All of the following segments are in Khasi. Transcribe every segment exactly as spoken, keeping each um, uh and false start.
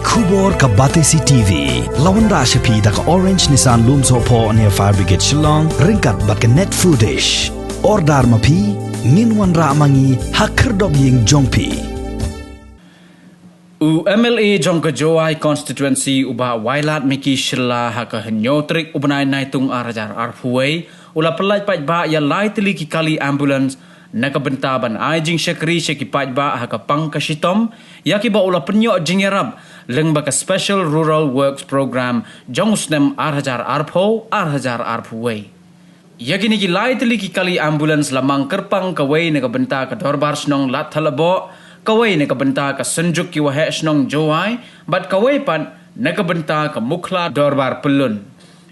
Khubor ka Batesi T V la wanrah sha phi da ka Orange Nissan Lumsohphoh near Fire Brigade Shillong ryngkat bad ka Net Foodish. Order ma phi, ngin wanrah ma ngi ha khyrdop ïing jong phi. U M L A jong ka Jowai Constituency u Bah Wailadmiki Shylla ha ka hynñiew tarik u bnai Naitung ar hajar arphew wei u la pyllait paidbah ïa lai tylli ki kali ambulance na ka bynta ban ai jingshakri sha ki paidbah ha ka pang ka shitom, ïa kiba u la pynïoh jingïarap lyngba ka Special Rural Works Program jong u snem ar hajar arphew, ar hajar arphew wei. Ïa kine ki lai tylli ki kali ambulance la mang kyrpang, kawei na ka bynta ka Dorbar Shnong Ladthalaboh, kawei na ka bynta ka Synjuk ki Waheh Shnong Jowai, bad kawei pat na ka bynta ka Mukhla Dorbar Pyllun.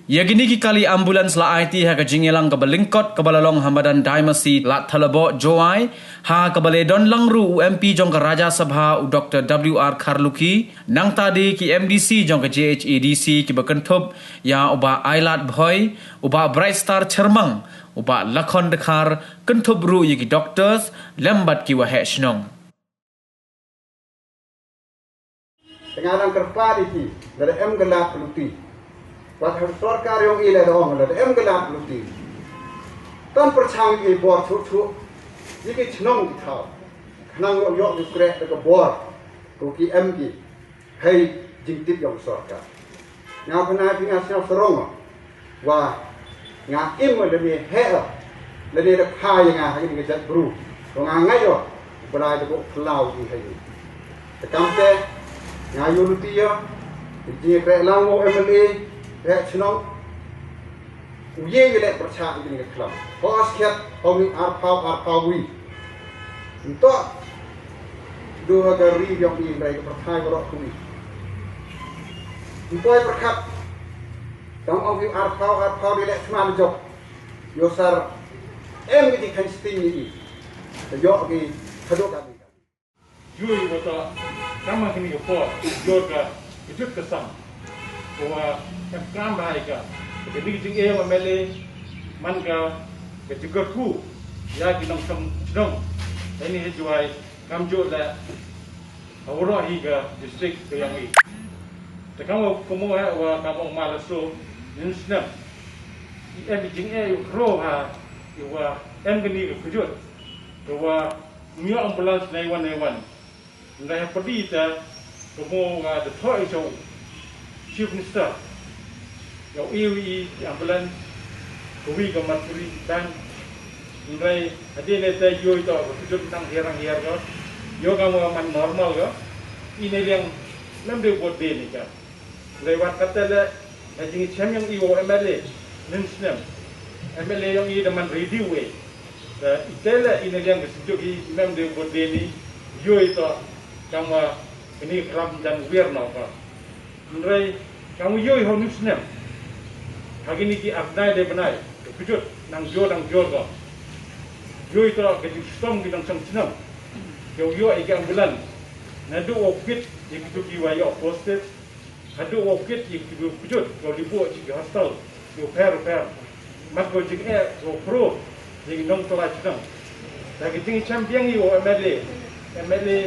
Ïa kine ki kali ambulance la aiti ha ka jingïalang kaba lyngkot kaba la long ha madan Daimasi Ladthalaboh Jowai, ha kaba la don lang ruh u M P jong ka Rajya Sabha u Doctor W R Kharlukhi, nangta de ki M D C jong ka J H A D C kiba kynthup ïa u Bah Ailad Bhoi, u Bah Brightstar Chyrmang, u Bah Lakhon Dkhar, kynthup ruh ïa ki doctors lem bad ki waheh shnong. Te nga dang kyrpad ïa ki, lada em ka lad ka luti. Wat ha sorkar jong i lada ong, lada em ka lad ka luti, tan pyrshang ïa ki bor shuh shuh ïa ki chnong ki thaw. Khnang ïoh ïoh ki kreh da ka bor, ko ki em ki hei jingtip jong sorkar. Nga kynmaw phi, nga sngewsarong wa nga im lane heh lane da kha ïa nga ha kine ki jait bru. Ko nga ngeit wa u Blai da bok phyllaw ïa ki hei. Te kamte nga ïoh luti ïa ki jingïakreh lang u M L A, heh chnong. U ye u leh pyrshah ïa kane ka khlam. Hooid, skhet, hooid, arphew, arphew wi. Nto du ha ka ri jong i, hynrei ka pyrthai baroh kawei. Nto i pyrkhat. Tang ong u arphew, arphew ri leh thma jop. Ïoh sar em ka jingkheiñ sting ïa i. Te ïoh ki haduh ka. Ïoh i wa ta kam ha kine ki por, ïoh ka kjut ka sam. Ko wa em kam bha ïa ka. Kane ka jingeh u M L A man ka ka jingkyrkhu ïa ki nongshong shnong. Ïa kine ha Jowai kamjooh leh ha waroh hi ka district ka jong i. Te kam wa kumno heh wa kam ong ma la shu nin snem. I em i jingeh i u khro ha i wa em kane ka kjut. Ka wa Ym ïoh ambulance nine one nine one. Hynrei ha pyrdi te ka mo nga da thoh i sha u Chief Minister. Ïa u i u i ambulance ka wi ka Mercury Bank. Hynrei hadien te ïoh i to ka kjut nang hiar nang hiar ka. Ïoh ka mo man normal ka. I ne liang mem de bot de ni ka. Lei wat kata le, na jingchem yong i wa M L A, nin snem. M L A yong i da man ready wei. Da i te le i na liang ka sejok i mem de bot de ni, yoi to, kang wa, kini kram jan wir na ka. Nrei, kang yoi ho nin snem. Ha kini ki ap nai de benai, ka kujut, nang jo, nang jo ko. Yoi to, ka jingstom ki nang sang snem. Yoi yoi ki ambulance. Naduh wa kit, ya ki tu ki wa yo posted. Haduh wa kit ïa ki kjut, kjut, ka libuh ïa ki hostel, ïa u pher u pher. Mat ko jingeh, ko pro, ïa ki nongtrai chnong. Da ki jingchem biang ïa u M L A, M L A,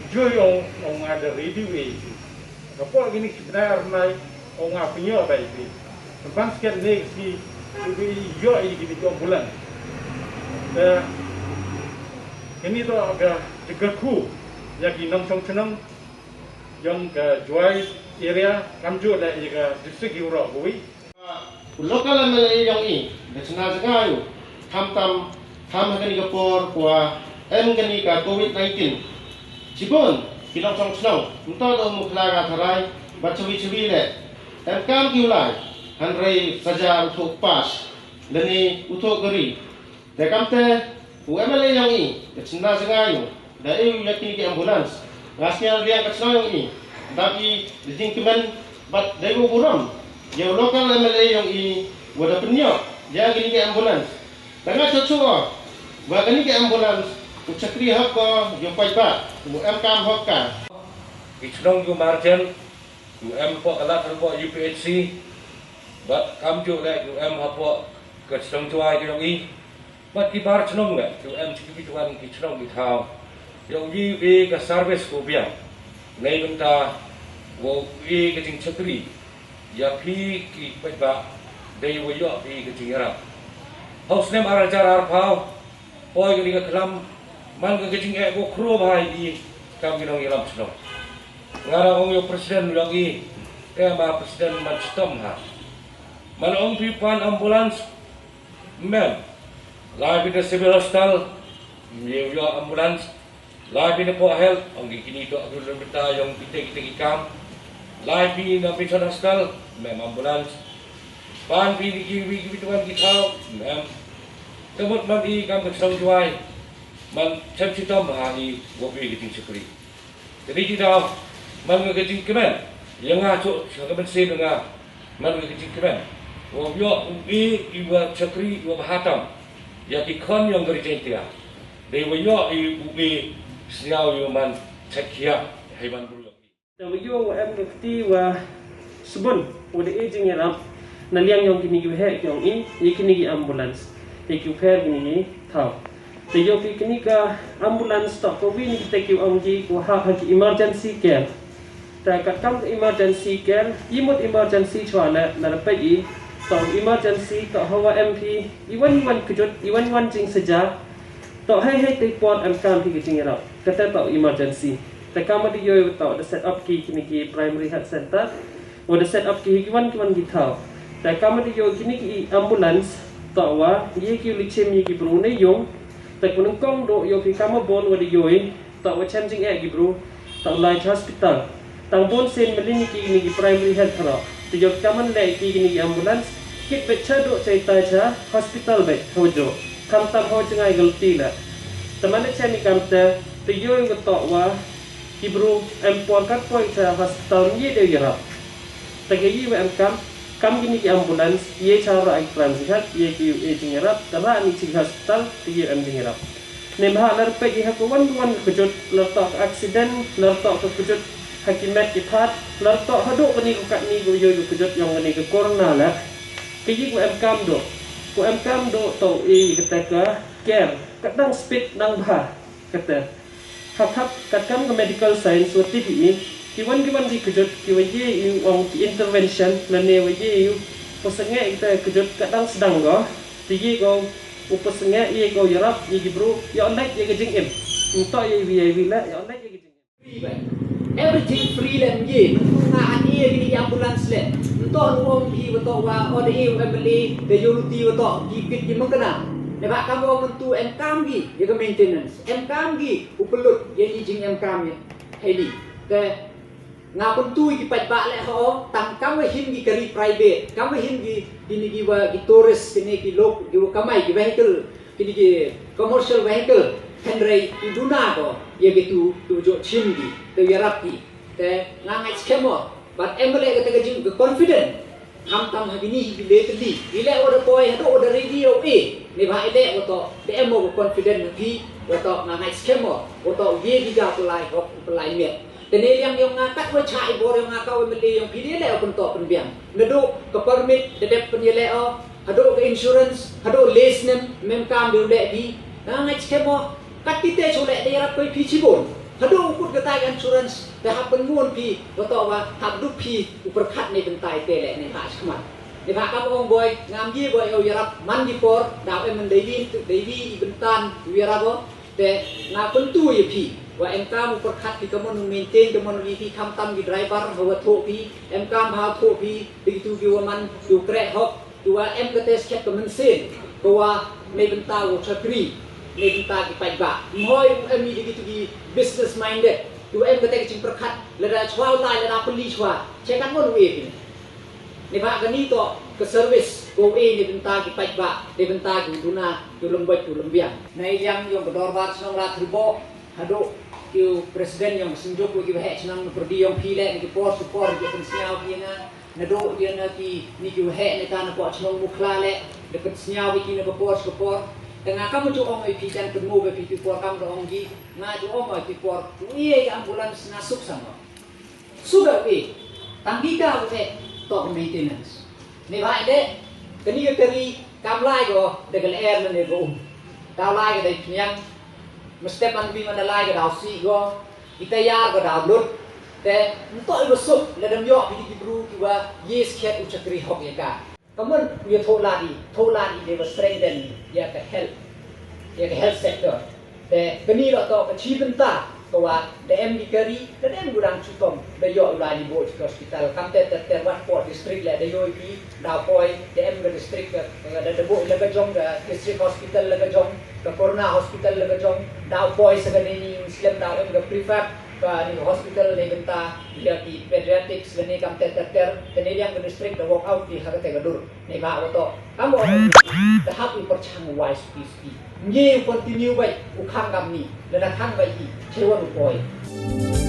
joi ong, ong nga da ready wei. Ka por kini ki bnai ar bnai, ong nga pynïoh bai pi. Tang skhet ne ki, ki ïoh ïa ki ambulance. Da, kini to ka, ka khu, ïa ki nongshong chnong, Jong ka Jowai area, kamjooh leh ïa ka district ïa u roh kawi. U local M L A jong i, da chna jngai u, khamtam, kham ha kani ka por, kwah em kani ka covid nineteen. Shibun, ki nongshong shnong, mynta da u Mukhla ka tharai, bad chawi chawi leh, em kam ki u lai, hynrei saja u thok pass, lane u thok kari. Te kamte, u M L A jong i, da chna jngai u, da e u ïa kini ki ambulance. Nga sngew liang ka chnong jong i, da i, da jingkmen, bad da u burom. Ïa u local M L A jong i, wa da pynïoh, ïa kini ki ambulance. Da nga chocho, wa kini ki ambulance, u chakri hok ko, ïa u paidbah, u em kam hok ka. Ki chnong ïa u Marjan, u em hapoh ka lad hapoh U P H C, bad kamjooh leh u em hapoh ka chnong Jowai ka jong i. Bad ki bar chnong leh, u em chi ki tuan ki chnong ki thaw. Ïa u ngi ka service ko biang. Nei bynta Wow, i ka jingchakri ïa phi ki paidbah, dei wa ïoh phi ka jingïarap. Ha u snem ar hajar arphew, poi kane ka khlam, man ka jingeh ko khro bha i kam ki nongïalam shnong. Nga da ong ïa u president ïa i, eh, ma president man chitom ha. Man ong phi pan ambulance, mem. Lai phi da civil hospital, ïa ïa ambulance. Lai phi da po health, ong ki kini to aku lembeta yong kita kita ki kam. Lai phi na phi hospital, mem ambulance. Pan phi di ki wi ki tuan ki thau, mem. Kamut man i kam ka song juai. Man chem chitom ha i, wa phi ki ting chakri. Jadi kita man ka jingkmen, ïa nga chok sha ka mynsiem nga, man ka jingkmen. Wa ïoh u e i wa chakri i wa bhatam ïa ki khon yong ka ri Jaintia. Dei wa ïoh i u e sñiaw i wa man chakhiah hei man bru. Te wa ïoh wa em ka kti wa sbun wa da e jingïarap na liang yong kini ki waheh yong i, ïa kini ki ambulance, ïa ki pher kini ki thaw. Te ïoh ki kini ka ambulance toh ka wi ni kita ki ong ki ko ha ha ki emergency care. Te kat kam ka emergency care, i mut emergency chwa le na da peit i, toh emergency toh hawa em phi, i wan i wan kjut, i wan i wan jingsaja, toh hei hei te por em kam phi ki jingïarap. Kata toh emergency. Te kam da ïoh toh da set up ki kini ki primary health center. Wa da set up ki ki wan ki wan ki thaw. Te kam da ïoh kini ki ambulance, toh wa ïa ki u li chim ïa ki bru ne yung. Te ku nang kong do ïoh ki kam bon wa da ïoh, toh wa chem jingeh ki bru, toh lai cha hospital. Tang bon sien mlin ïa ki kini ki primary health thara. Te ïoh kam man le ki kini ki ambulance, kit bet cha do chai tai cha hospital bet ho jo. Kam tam ho jngai galti la. Te man chem i kam te, te ïoh ka toh wa ki bru em por kat poi cha hospital ngi de ïarap. Te ka yi wa em kam, kam kini ki ambulance, ye cha ra ki primary health, ye ki u e jingïarap, te ra ni chi hospital, te ye em jingïarap. Ne bha lar peit i ha ka wan wan ka kjut, lar toh ka accident, lar toh ka kjut ha ki met ki phat, lar toh haduh kani ka katni ka ïoh ka kjut yong kani ka corona la. Ka yi wa em kam do, wa em kam do toh i kata ka care, ka dang speed dang bha kata. Ha khap, kat kam ka medical science wa tip i, ki wan ki wan ki kjut, ki wa ye i ong ki intervention, lane wa ye i u pynsangeh kita kjut ka dang sdang go, te ye go u pynsangeh, ye go ïarap ïa ki bru, ïoh leit ïa ka jingim. Nto ye wi ye wi la, ïoh leit ïa ka jingim. Free ba. Everything free lem ye, nang nga an ye kini ambulance le. Nto nu ong phi wa to wa, o de e u M L A, de ïoh luti wa to, ki pit ki mengkena. Ne ba kam ong mentu em kam ki, ïa ka maintenance. Em kam ki, u pelut, ïa i jing em kam ïa. Hei di. Te nga pyntu ki paidbah leh ho, tang kam wa him ki kari private, kam wa him ki, kini ki wa ki tourist, kini ki lok, ki wa kamai ki vehicle, kini ki commercial vehicle, hynrei i duna ko, ïa ki tu, tu jo chim ki, tu ïarap ki. Te nga ngai skhem mo, but em leh kata ka jing ka confident. Ham tam ha kini hi ki le teli. I leh wa da poi, hadu wa da ready o e. Ni ba i leh wa to, de em mo ka confident na phi, wa to nga ngai skhem mo, wa to ye ki ga pelai hok, pelai miet. Te ne liang yong nga kat wa cha i bor yong nga ka wa mele yong phi de leh o pynto pynbiang. Nadu ka permit de dep pynye leh o. Hadu ka insurance, hadu le snem mem kam de leh phi. Nga ngai skhem mo. Kat ki te chu leh de rap koi phi chibun. Hadu u kut ka tai insurance. Te hap pynmun phi. Wa to wa hap du phi u perkhat ne bentai te leh ne ha chkmat. Ne ha kam ong boi. Ngam ye boi o yarap man di por. Dau em dei wi, dei wi i bentan u yarap o. Te nga pyntu ïa phi, wa em kam u pyrkhat phi ka mon u maintain ka mon u ïa phi khamtam ki driver, ha wa thoh phi, em kam ha thoh phi, phi tu ki wa man, ki u kreh hok, ki wa em ka test khet ka mynsiem, ka wa mei bynta u chakri, mei bynta ki paidbah. Mhoi u em i digi tu ki business minded, ki wa em ka te ka jingpyrkhat, lada chwa u lai, lada pynli chwa, che kan mon u e phi. Ni ba kani to ka service ko e ni bynta ki paidbah, ni bynta ki duna, ki lembot, ki lembiang. Nei liang yong ka dorbar shnong Rathilbok, hadu ki president yong ka senjuk ki waheh shnong pyrdi yong phi leh ni ki por, ki por ki pynsngiaw ki nga, nadu ïa na ki ni ki waheh ni ka na por shnong Mukhla leh, da pynsngiaw ki na ka por, ka por. Te nga kam ju ong ïa phi jan pynmu ba phi ki por kam da ong ki, nga ju ong ïa phi por, u ïa ka ambulance nga suk sang. Sugar e, tang ki ka u e, tok maintenance. Ni ba de, kani ka kari, kam lai ko, de ka leer na ne ko um. Dau lai ka dai pniang, mestep man bi man lai ka dau si ko, kita yar ko dau lut. Te nto iwa suk lada ym ïoh bad ki bru kiwa ye skhiat u chakri hok ïa ka. Ka mon u ïathuh lad i, thuh lad i dei wa strengthen ïa ka health, ïa ka health sector. Te kani la toh ka chi bynta kawa da em ki kari, da em u dang chitom, da ïoh u lai ni booh chi hospital. Kam te ter ter wat poh district leh da ïoh i phi, da poi, da em ka district ka, ka da da booh la ka jong ka district hospital la ka jong, ka corona hospital la ka jong, da poi sa ka ni ni slem da em ka prefab, ka ni hospital ni bynta ïa ki pediatrics lane kam ter ter ter, te ni liang ka district da walk out ki ha ka te ka dur. Ni ba wa toh. Kam wa da hap u pyrchang wise piece ki. Ngi u continue bai u khang kam ni, lada khang bai ki, chewan u poi.